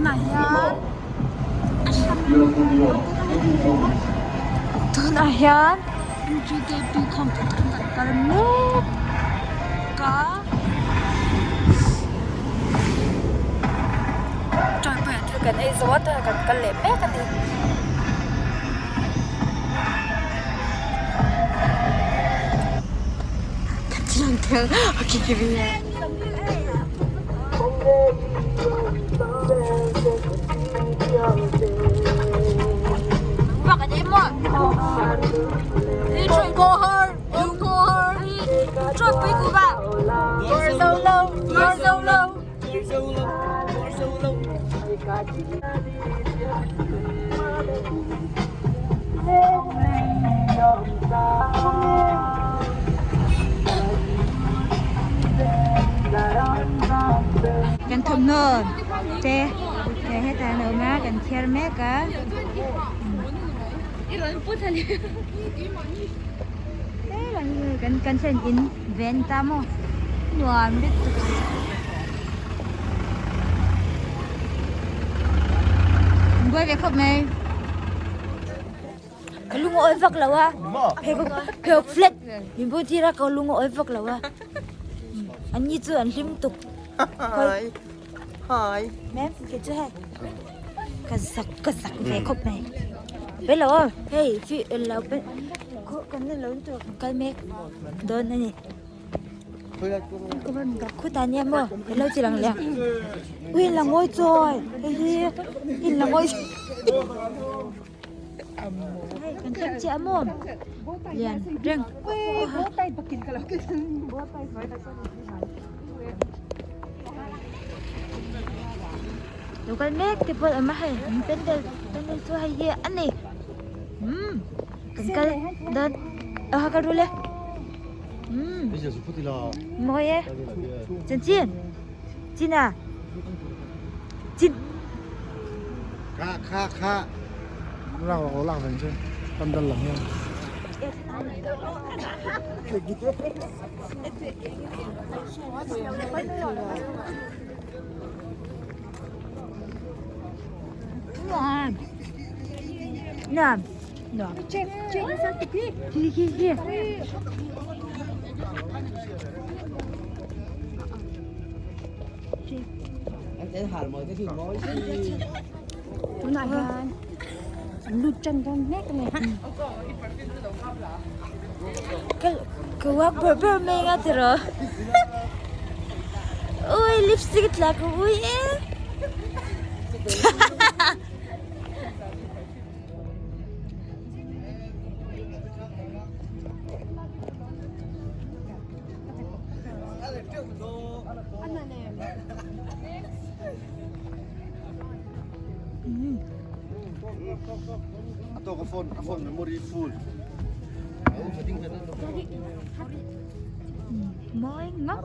Tunah hian tunah hian UGKP khawmpui kan kal mek a tawipui ah thil kan ei zo a tunah kan kal leh mek a ni. Kan thawmhnaw te hetah an awm a kan thiar mek a kan thlen in ven ta maw nuam lutuk. Buai ve khawp mai. Ka lung a awi vak lo a pheikhawk flat min pawh tir a ka lung a awi vak lo a an ni chu an hlim tuk Hi Hi Ma'am kei chu hei ka zak ka zak ve khawp mai pe lo aw hei fi lo pe kan la lo tur kan kal mek dawn a ni. Khutah nia maw ilo chi lang leh ui in la ngawi chawi hei hi in la ngawi hei kan thleng chiah maw lian reng lo kal mek te pawh an awm a hei an pendel pendel chu hei hi a ni umm kan kal dawn a kal ru le. Mawi e. Chin chin. Chin à. Chin. Kha kha kha. Lang lang lang veng chen. Pandal lang hian. Nuam. Nuam. Nuam. Hi hi hi. Tunah hian an lut tan dawn mek a ni. Ka ka uak ber ber mai anga tiraw. Ui lipstick a tla ka ui e. A phone, a phone memory full. Mới ngốc.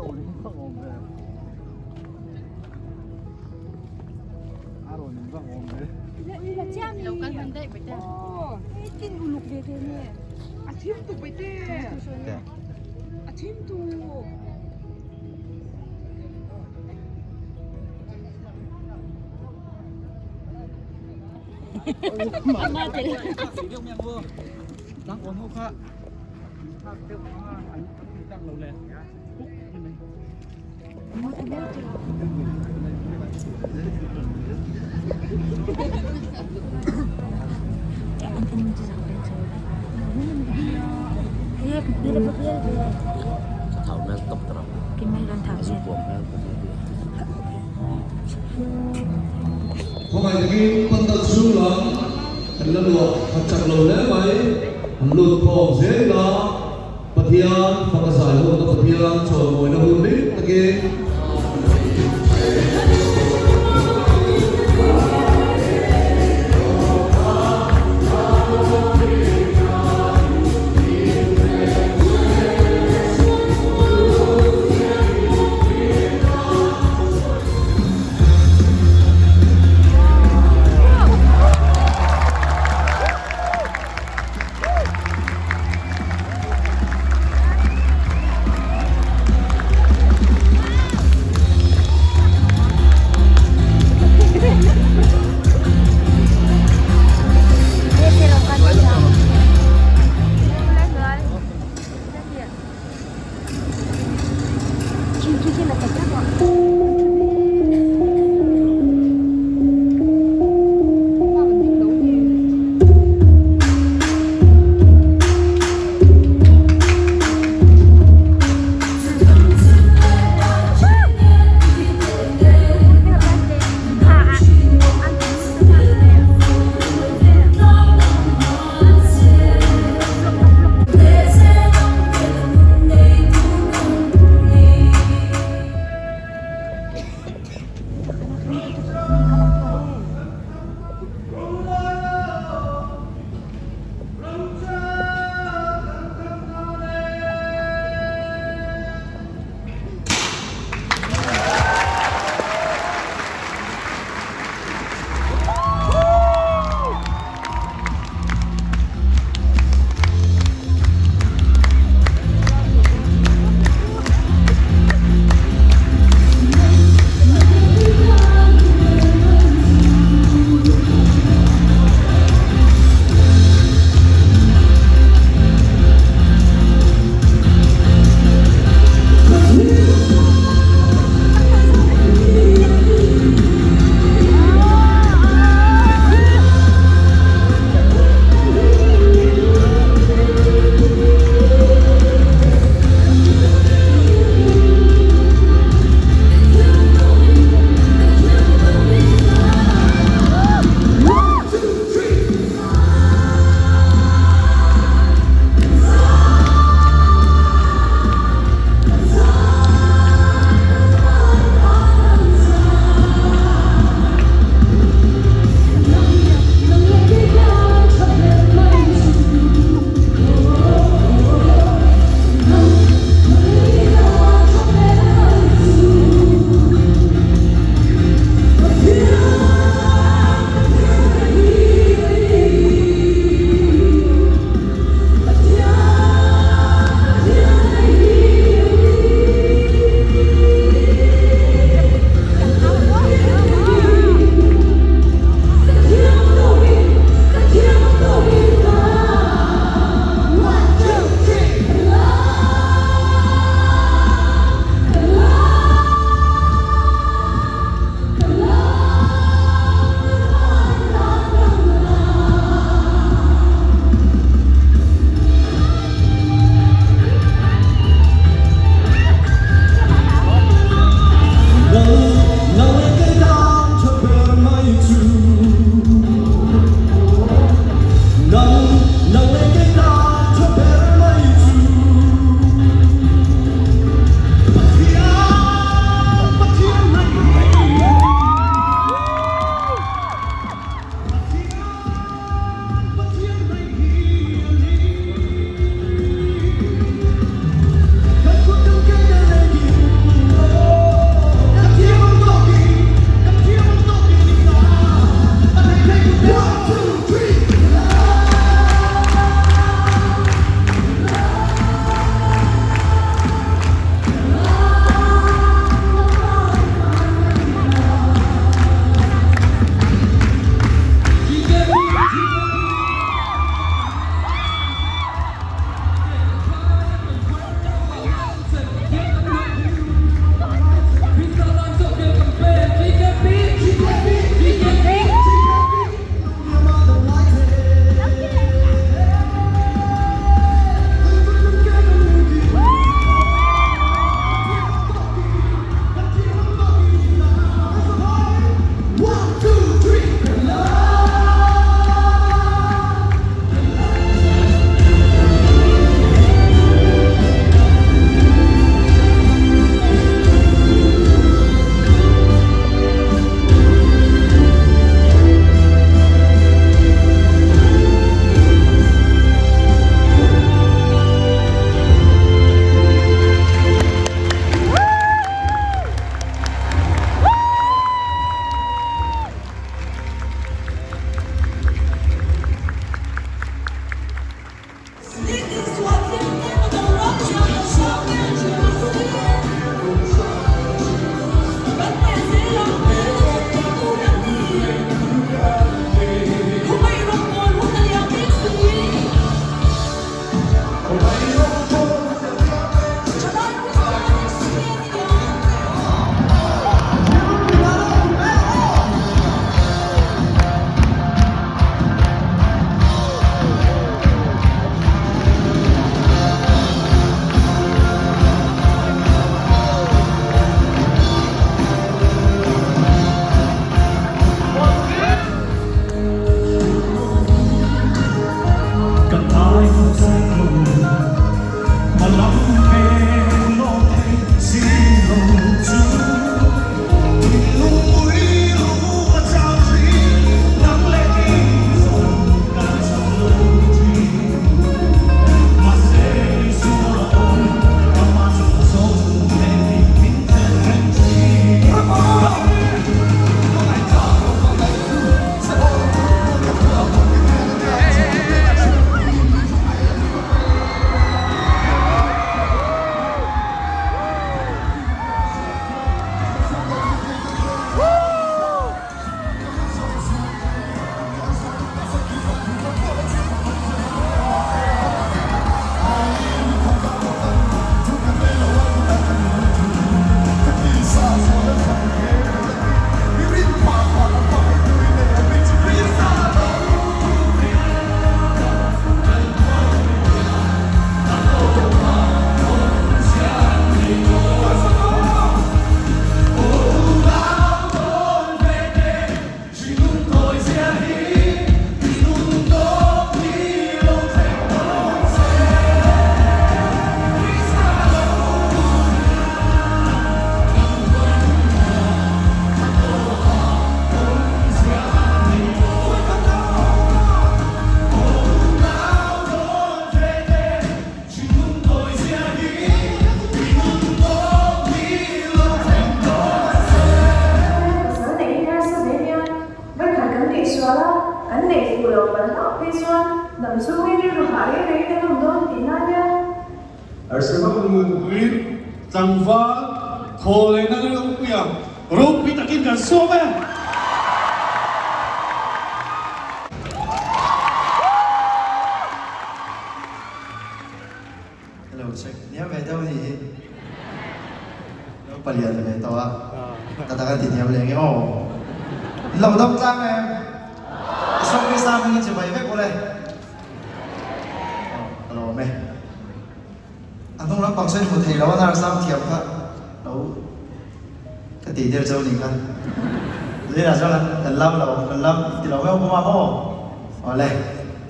Khawngaih takin pandal chhung lam kan la luah khat chak lo hle mai, an lut khawm zel ila. Pathian faka zai hunna Pathian chawlmawina hun mek takin. An neih fuh loh palh hlauh phei chuan dam chhungin rilru hah reng rengin an awm dawn tihna nia. Arsenal nunpuiin tlangval thaw leh na rilrupuia ropui takin kan sawm e. Hello check hniam ve deuh ni hi lo palian ve tawh a ka tak a ti hniam leh nge aw in lo dam tlang em i sawm i sam in chi vai vek ule aw ka lawm e a hnung lampang sawn hmu thei lo a nar sam thiam kha lo ka tih der chu ni kha zirah chuan kan lam lo kan lam ti lo meuh bawk a aw awle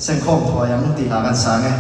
sengkhawm thuai ang tih lah kan sang e.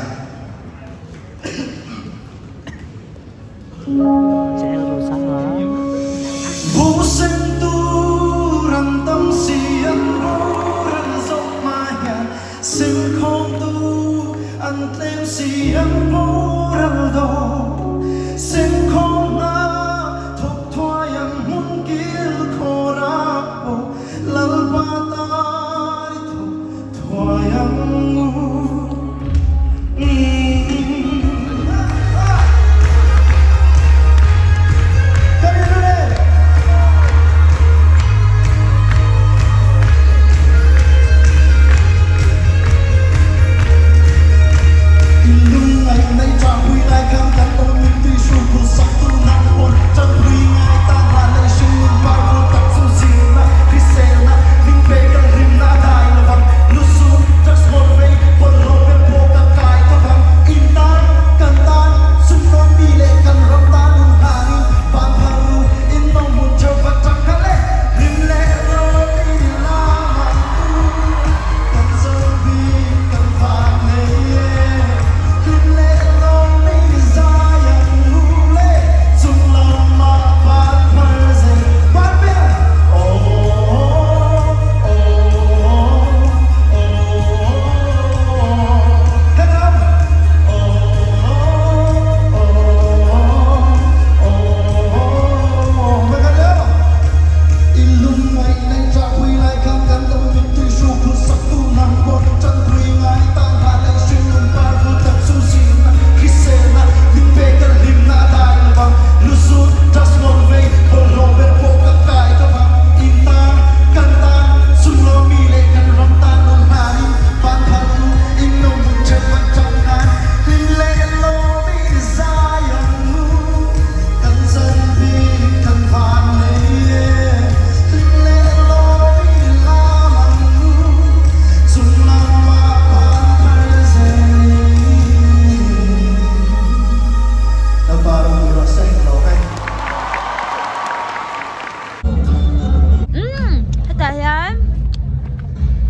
Hetah hian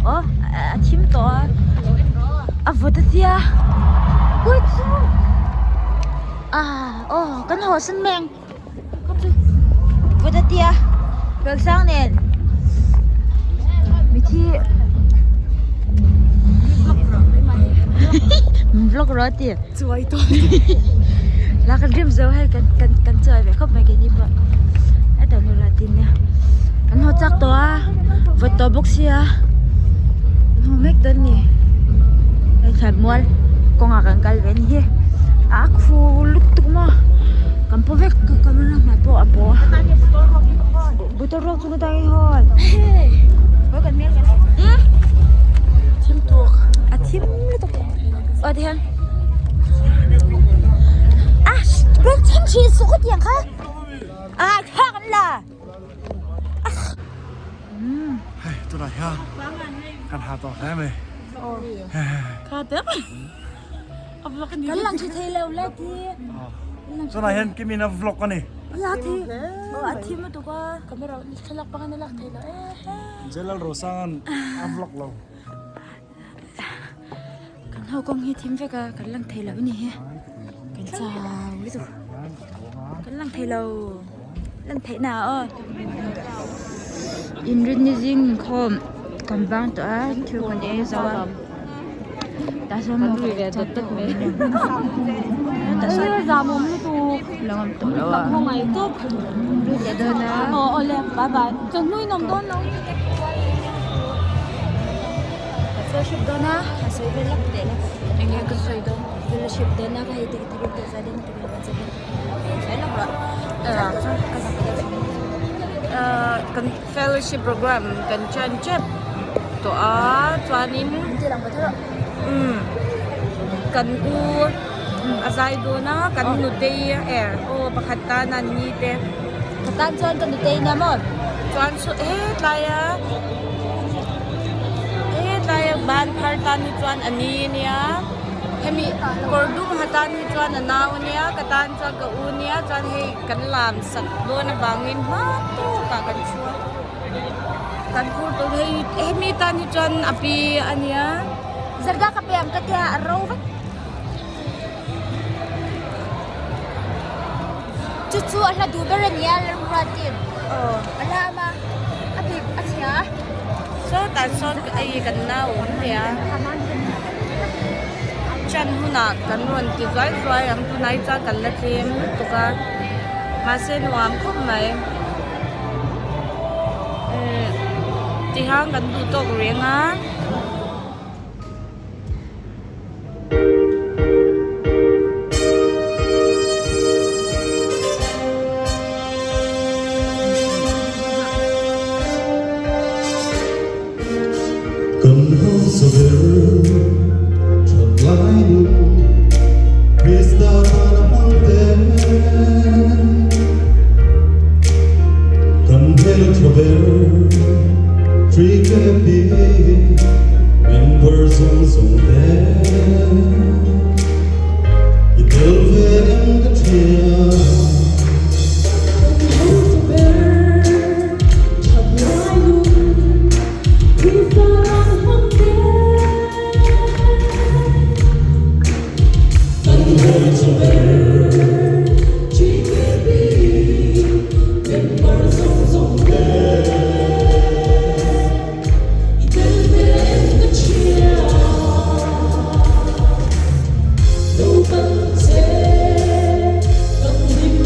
aw a thim tawh a a vawt a tia ui chu ah aw kan haw san mai ang vawt a tia ralsang nen mithi vlog rawh a ti chuai tawh la kan rim zo hei kan kan kan chuai ve khawp mai keini pawh heta nula tin nia kan haw chak tawh a vawt tawh bawk sia kan haw mek dawn ni hei thlan mual kawngah kan kal ve a ni hi a khu lutuk maw kan paw vek ka camera hmai pawh a paw motor ruak chu ka hi hawn thim tuk a thim lutuk aw tihian a break thim thin suh ka tiang kha a thak an la hei tunah hian kan ha tawh hle mai kan lang thi thei lo le ti tunah hian kimina vlog a ni la thi a thim lutuk a camera thlalak panga na lak thei lo e Jalal Rosangan a vlog lo kan ho kawng hi thim vek a kan lang thei lo a ni hi kan chau lutuk kan lang thei lo lang theih na aw inrinni zing inkhawm kan bang tawh a thil kan ei zo a tah sawn maw ka chat te tah sawn lang awm tawh lo a lut leh dawn a Fellowship dawn a, han sawi vel lak teh la. Enge ka sawi dawn? Fellowship dawn a ka hei tih takin tih zai dawn a takin rawn sawi sawi lak rawh. Chuan ka zak deuh thin. Kan fellowship program kan chen tep tawh a chuanin Ti lang pathar rawh. Umm kan u a zai dawn a kan nutei eh aw pakhat tan a ni te. Ka tan chuan ka nutei nia maw? Chuan saw hetlai a hetlai a ban phar tan hi chuan a ni ania hemi kawr dum ha tan hi chuan a nau ania ka tan chuan ka u ania chuan hei kan lam sak dawn avangin hma tawkah kan chhuak kan phur tawh hei hemi tan hi chuan a pi ania. Zarda ka pe ang ka tia a ro vek. Chu chu a hla duh ber a nia Lalruatin a lam a a bik a chhia a. Sawtah sawn ei kan nau awm leh a chan hunah kan rawn ti zuai zuai ang tunah hi chuan kan la tlem lutuk a mahse nuam khawp mai eh tihang kan duh tawk reng a. Kan hausa ber that lai nun Krista tana hmang te Kan hmel tha ber 3KB Member zawng zawng te I tel ve em ka thiam. Kan hausa ber that lai nun Krista ran hmang te. Kan hausa ber 3KB Member zawng zawng te. I tel ve em ka chhia Lo kan che kan hlim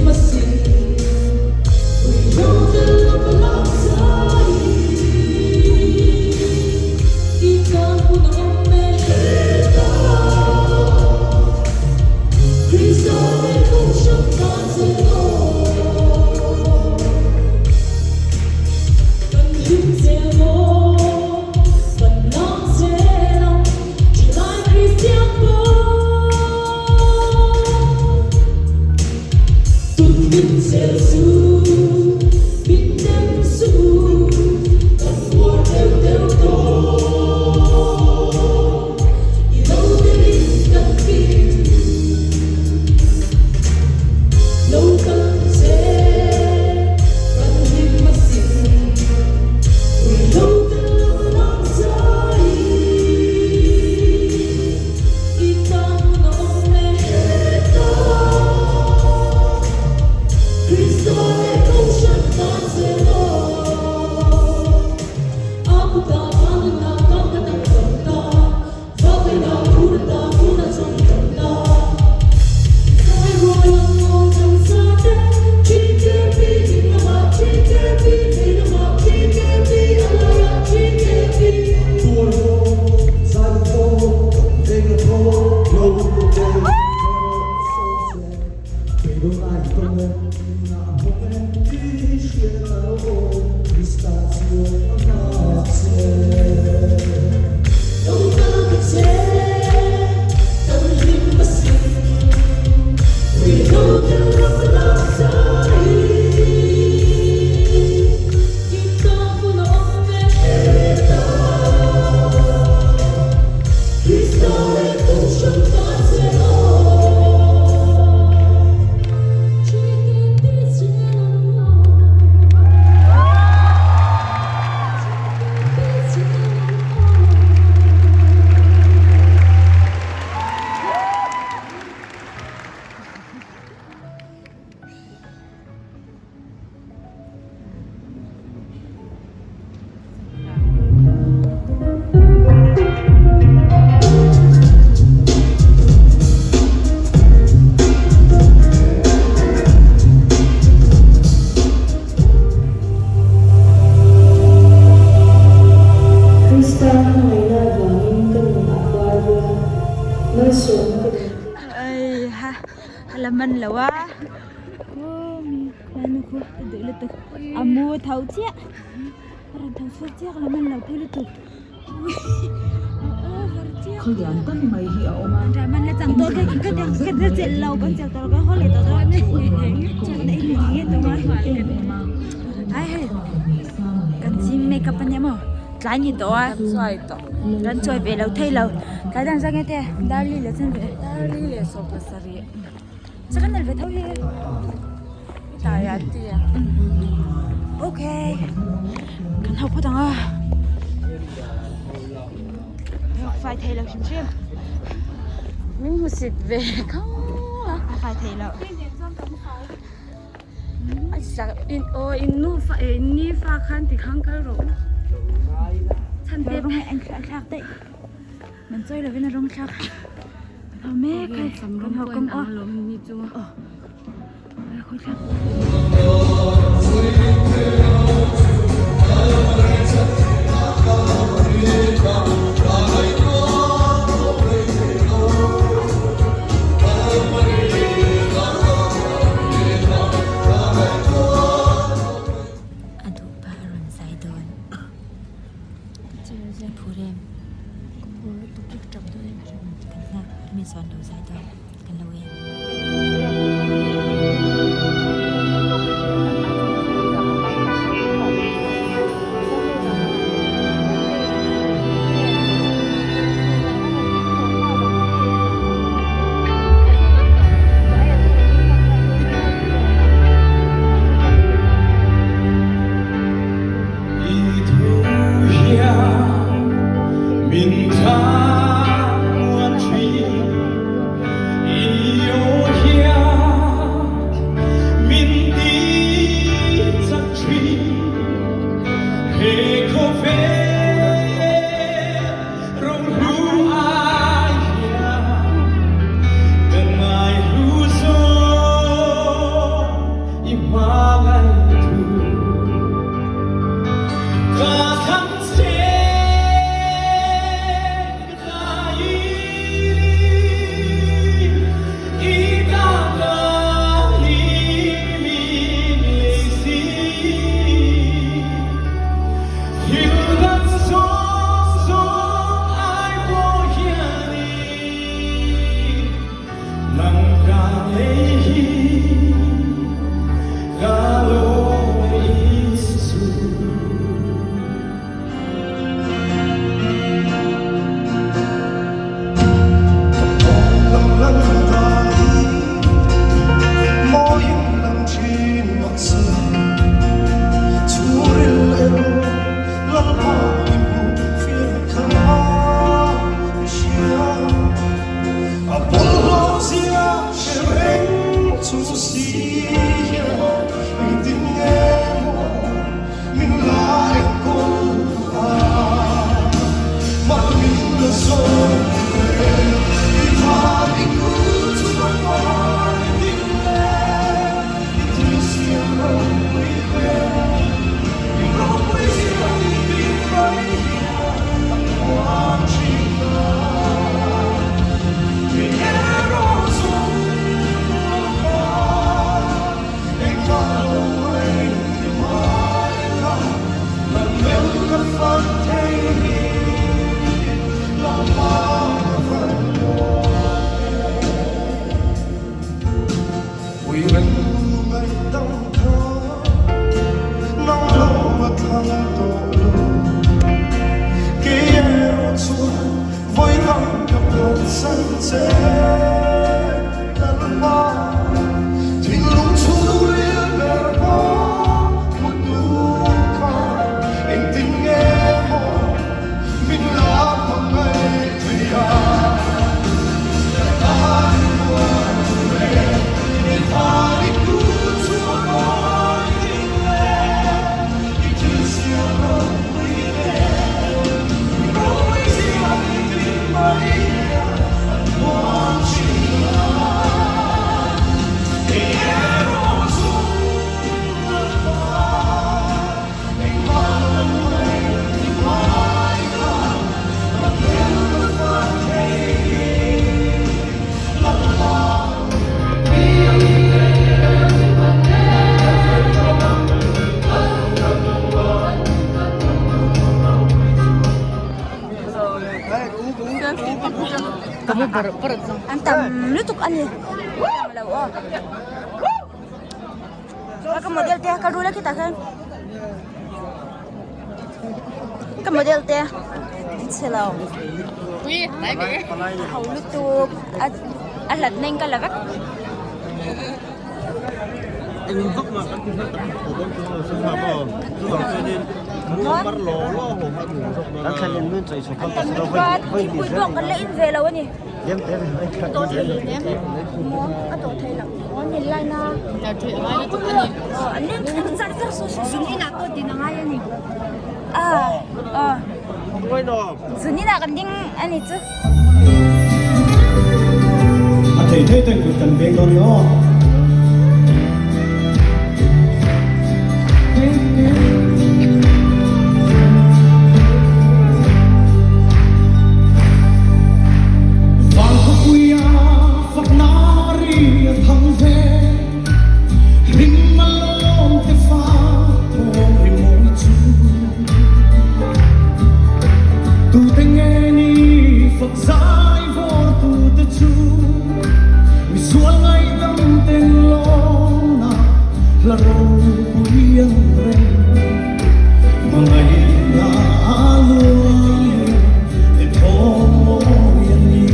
man lo a khawmi khuanu khu ka duh lutuk a mu tho chiah a rawn tho chhuak chiah ka la man lo pui lutuk Kan zing makeup ania maw tlai ni tawh a kan chuai ve lo thei lo tlai dan zang ete darli leh chuan ve darli leh sawm pasarih second ve tho hi tlai ah an ti a okay kan ho phawt ang a fai thei lo hrim hrim min hmu sit ve kho a a fai thei lo a sak in aw in nu fa eh in ni fa khan ti khang kal rawh u chhan te rawng an thlak daih man chawi lovin a rawng thlak kan ho mek hei kan ho kawng aw aw A duh pa a rawn zai dawn phur em ka phur lutuk hi ka tap dawn em kan nghak mi sawn lo zai dawn. Kan lo en. An tam lutuk a ni lo aw ka model te ka rul a khitah khan ka model te an chhe lo ho lutuk a a hlat na in ka la vek. An tam lutuk a thingpui pawh kan la in ve lo a ni. A tawh thei hle maw a tawh thei lo aw ni line a aw an leng thla char char saw saw zun inah pawh din a ngai a ni a aw zun inah kan ding a ni chu. A thei thei ten kut kan veng dawn ni aw. Vangkhawpuia fakna ri a thang ve, Hlim a lawm te fa thawm ri mawi chu. Tute nge ni fak zai vawr tute chu, Misual ngaihdam ten lawmna hla ropui an reng. Hmangaihna luai e thawm mawi a ni.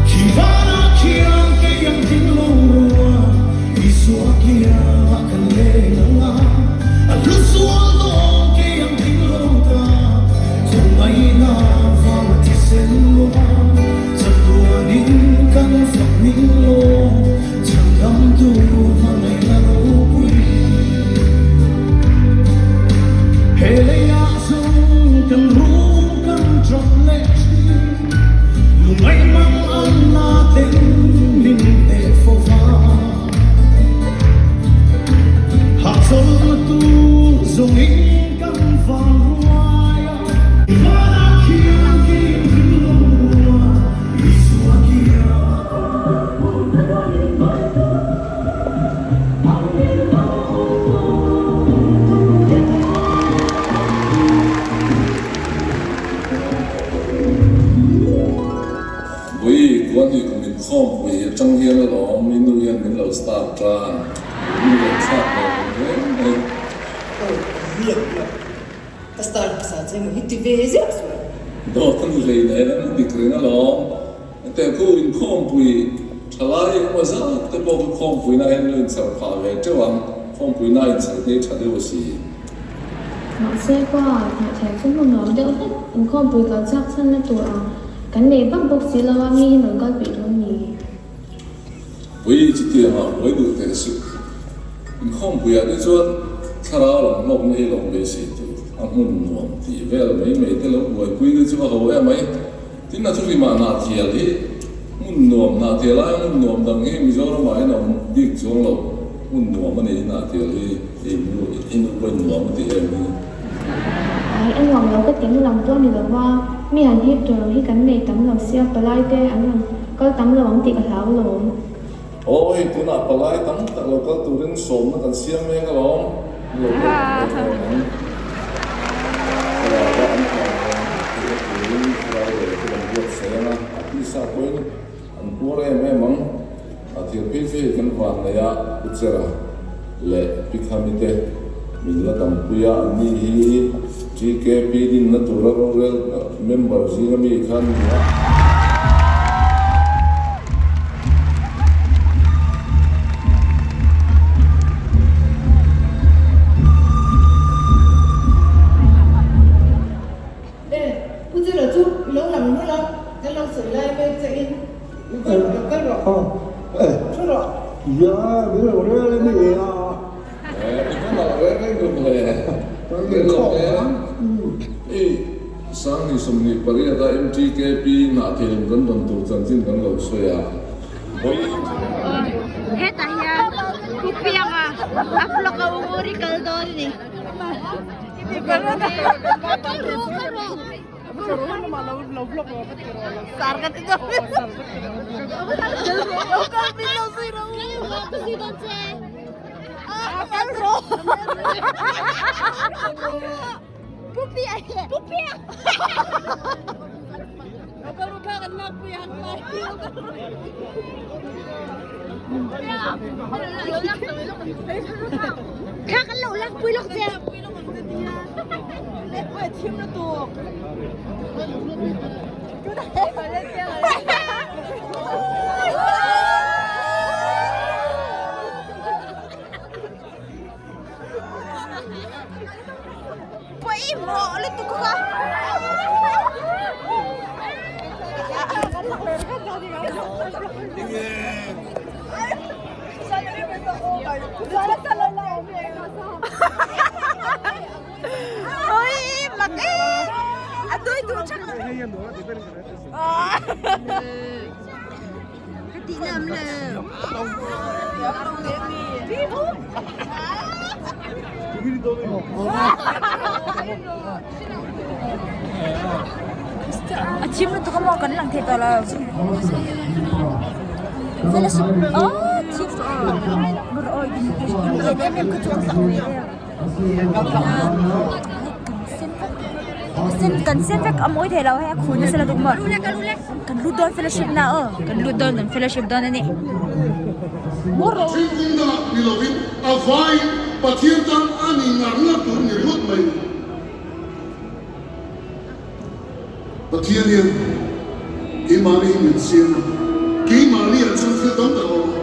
Khi vana khian kei ang thinglung rua Isua kiangah kan leng ang a, a hlu sual dawn kei ang thinglung ta. Khawngaihna vang a thisen lua chatuanin kan fak ning lawm. Chhandamtu hmangaihna ropui he leiah zawng kan rum kan ṭap leh ṭhin lungngaih mang an la ten min hneh fo va hahchawlhna tur zawngin kan van ruai a vanah khian kim rilru Isua kiang. Vui, Kuan hi kum inkhawmpui atang hian alawm i nu hian min lo start tan, min rawn thlak lo reng mai. Aw, riak riak. Ka start hmasa che maw hi ti ve ziah suh. Dawt a ni hleinem, a dik reng alawm. Hetiang khu inkhawmpui thalai engemaw zat te pawh kha khawmpuina hian lo inchhar phah ve teuh ang, khawmpuina a inchhar te hi tha deuh a si. Mahse pa, hnahthel chu hmun nuam deuh hlek, inkhawmpui kal chak chhanna tur ang kan nei vak bawk si lo a, mi hi rawn kal peih dawn ni. Pui chutiang ah buai duh teh suh. Inkhawmpuiah te chuan thlarau lam hlawkna hi lo beisei tur a hmun nuam tih vel mai mai te lo buaipui te chu a ho em mai. Tin a thuhlimah Hnahthial hi hmun nuam, Hnahthial aia hmun nuam dang hi Mizoramah hian a awm bik chuang lo. Hmun nuam a ni Hnahthial hi i nu pawhin nuam a ti em hi. Ai a nuam lo ka ti na lam pawh ni lo va, mi han hip tur ang hi kan nei tam lo sia palai te an rawn kal tam lo ang tih ka hlau lawm. Aw hei tunah palai tam tak lo kal turin sawmna kan siam mek alawm, an lo kal tam lo dawn ang. Thlarau ah an kal dawn theihna turin thlarau leh thil an buatsaih ang a, a tisa pawhin an puar em em ang. A thil phei chu hei kan van nei a, Pu Chera leh Pi Khami te min la dampui a, anni hi TKP dinna tura rorel member zinga mi kha an ni a. E, Pu Chera chu i lo lang nawlh a, kan lo sawi lai mek che in. Kal rawh, kal rawh. Thu rawh. Ya, min lo rel a ni a. I va nalh reng reng rum le. Rel lo e. I Sangni 28 a MTKP Hnahthilin kan rawn tur chanchin kan lo sawi a. Hetah hian Pu Pianga a vlog a u ri kal dawn a ni. Thla kan lo lak pui lawk che. Pawimawh lutuk kha. Ôi, mặc ý. À tôi tôi chắc là. Cái tí làm là. A chim lutuk a maw kan lang thei tawh lo. Fellowship oh chim em em em ka chu ka zak ve em. Sen kan sen vek a mawi thei lo hei a khur nasa lutuk maw. Kan lut dawn fellowship na aw kan lut dawn kan fellowship dawn a ni. Thil kawng dangah ni lovin a vaiin Pathian tan a ni ngar ngar tur ni ringawt mai. Pathian hian keimahni hi min siam a, keimahni ah chuan thil tam tak a awm a.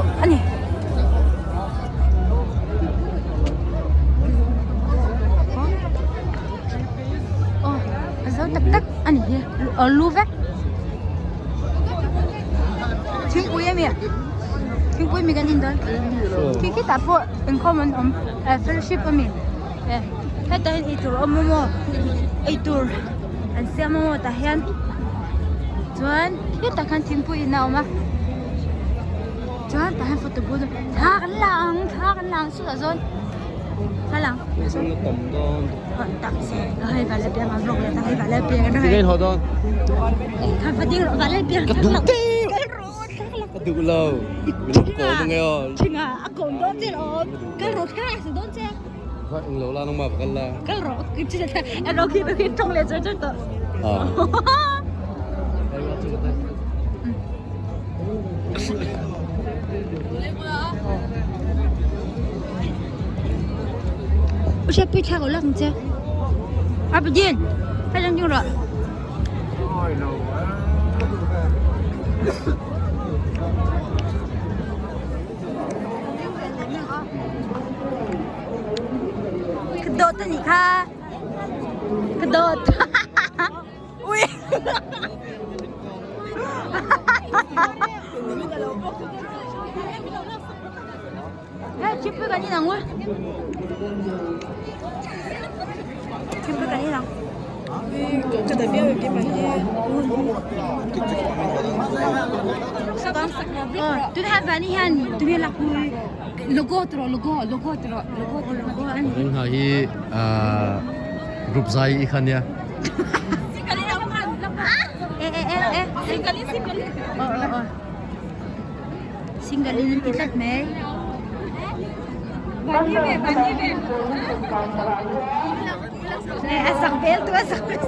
tawh a ni. Aw a zo tak tak a ni hi aw lu vek thingpui a mi thingpui mi kan in dawn khi khitah pawh inkhawm an awm eh fellowship a mi eh hetah hian eitur a awm a maw eitur an siam a maw tah hian chuan hetah khan thingpui in a awm a chuan tah hian photo booth thla kan la ang thla kan la ang chutah zawn thla la ang hei van la piang ang rawk leh ta hei van la piang ang Tinge haw dawn kha va ding rawh van la piang ka duh teuh ka duh lo min lo kawm ange aw thinga a kawm dawn che lawm kal rawh thla la dawn che va eng lo la nangmah va kal la kal rawh a rawk hi rawk hi tawng leh char char tawh U Hriatpui thlak lo lak ang che. A Padin, hei lang ding rawh. Ka dawt a nih kha. Ka dawt. Ui. Hei thingpui kan in ang u. Thingpui kan in ang. Tun hai vani hian tunge lakpui logo tawh logo logo tawh logo logo ani. Ring ha hi group zai i kha nia. E e e e. Single single. Oh oh oh. Single in an ti tlat mai. A sak vel tu a sak vel.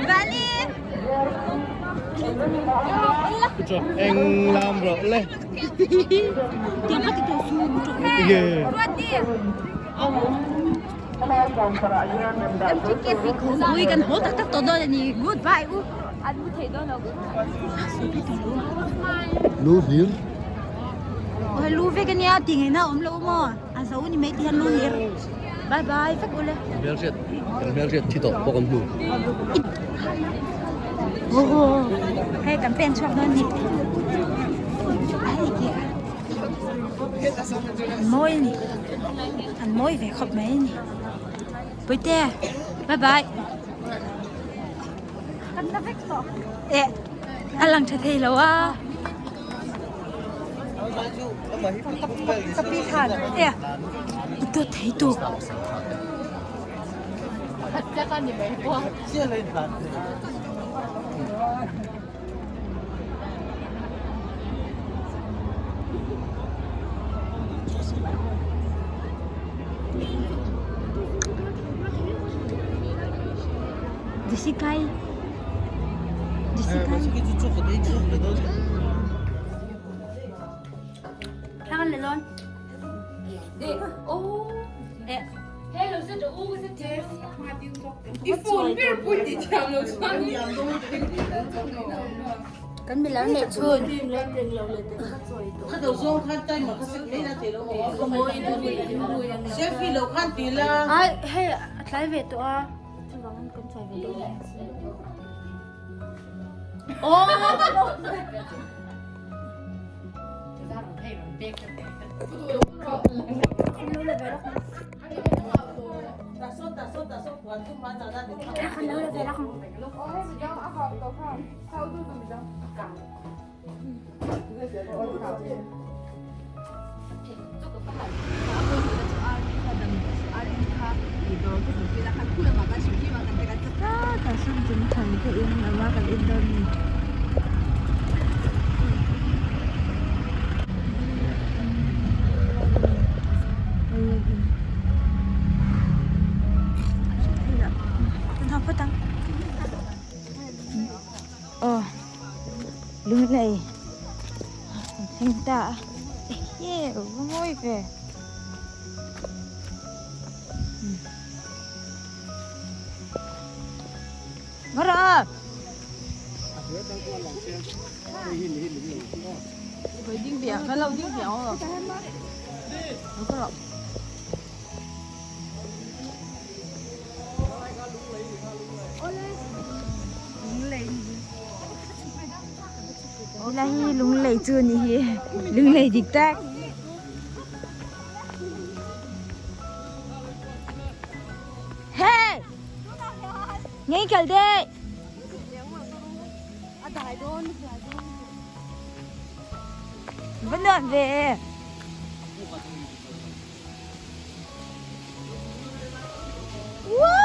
Vani. Eng lam rawh le. Tiang kha ti tu su. Yeah. Ui kan haw tak tak tawh dawn a ni. Goodbye u. Lu hlir. Oi lu vek ania ti ngei na awm lo maw a zo ni mai ti hian lu hlir. Bye bye vek ule. Hmel hriat kan hmel hriat thi tawh pawh kan hmu. Oh hei kan pen chhuak dawn ni. Hei ki an mawi a ni an mawi ve khawp mai a ni. Puite bye bye. Kan la vek tawh. Eh, a lang tha thei lo a. Ka pi khan. Eh, i dawt thei tuk. Jessica Jessica Thang le lon. Eh. Kan mi lar leh chhun. Ai hei a tlai ve tawh a chuvangin kan chawi ve dawn a ni. Aw. Aw lunglei an thleng ta a ehe va mawi ve Ngara. Helai hi lunglei chu a ni hi lunglei dik tak. Hey! Ngei kal deh! Va nuam ve e. Woo!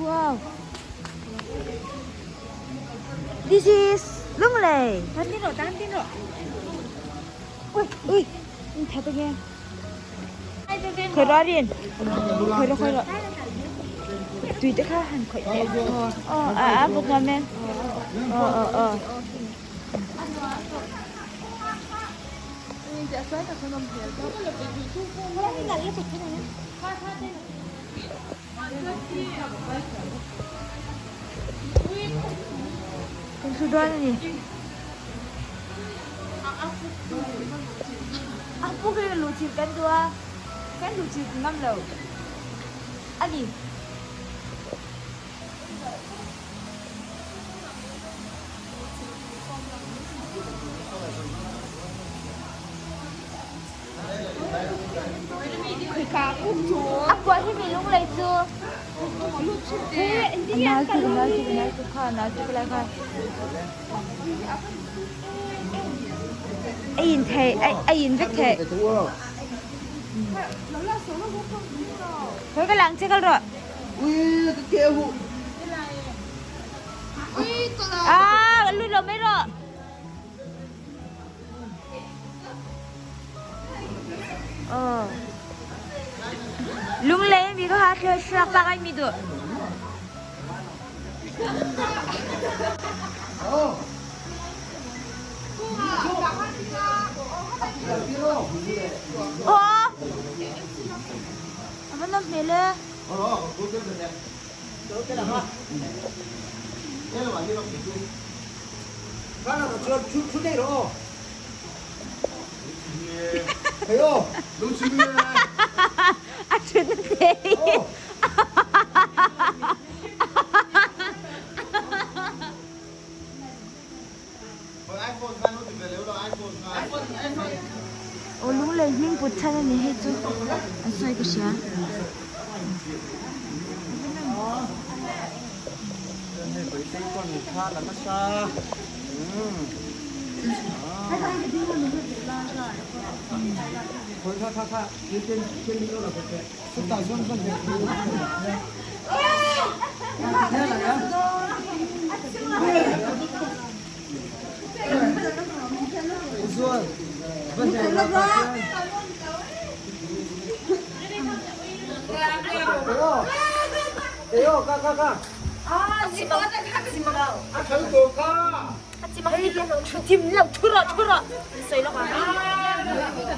Wow. This is Lunglei. Tan tin rồi, tan tin rồi. Ui, ui, thật nghe. Khởi ra đi. Khởi ra, khởi ra. Tùy tất cả hành khởi tệ. Ờ, à, à, một ngàn men. Ờ, ờ, ờ. Kan thu dawn a ni. A pu khi luh chilh kan duh a, kan luh chilh ngam lo a ni. A kuah hi mi lunglei chu a nal tuk a nal tuk a nal tuk kha a nal tuk lai kha a in thei a in vek thei Thôi cái làng chơi cái rồi. À, lui rồi mấy rồi. Ờ. Lunglei mi ka ha thil thlalak bak ai mi duh. Aw. A va nawm hmel e. A thut na thei. Aw lunglei hming put chhan a ni hei chu an sawi ka hria.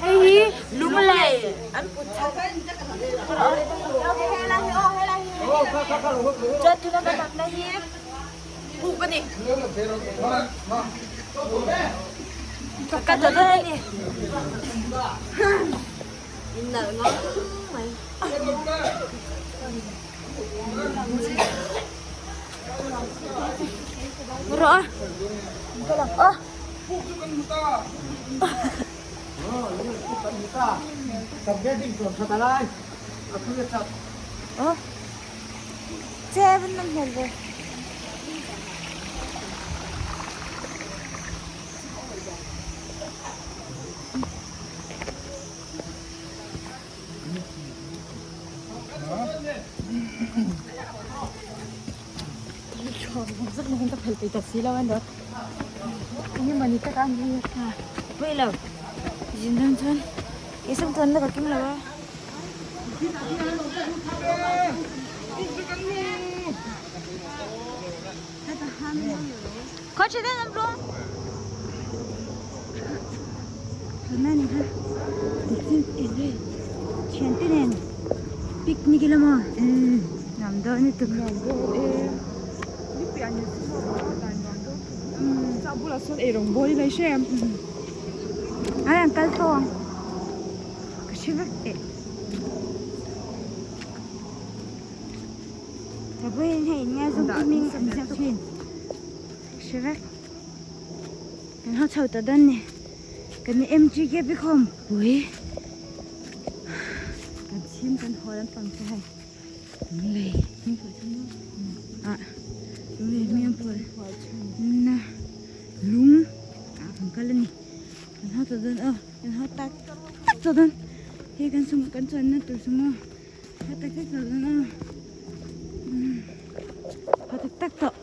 Hei hi lunglei an put chhan chuan tuna kan lamna hi puk a ni ka ta dawn a ni Rawh a ka lang a. Ơ che vẫn nằm hồn rồi. Pawilo zin dawn chuan i sum tawn na ka kim lo a. 快吃点那么多。那你看，前对面 picnic 了吗？嗯，那么多你都。哎呀，干燥，可是不哎。这不是那人家从昆明上去，是吧？然后凑到等呢，跟你 MGK 比较贵，跟钱跟好人放出来，累，你说什么？啊，累面不？那龙啊，很可怜呢。然后走的哦，然后打走的，也跟什么跟转那都什么，他大概走的呢，嗯，他大大走。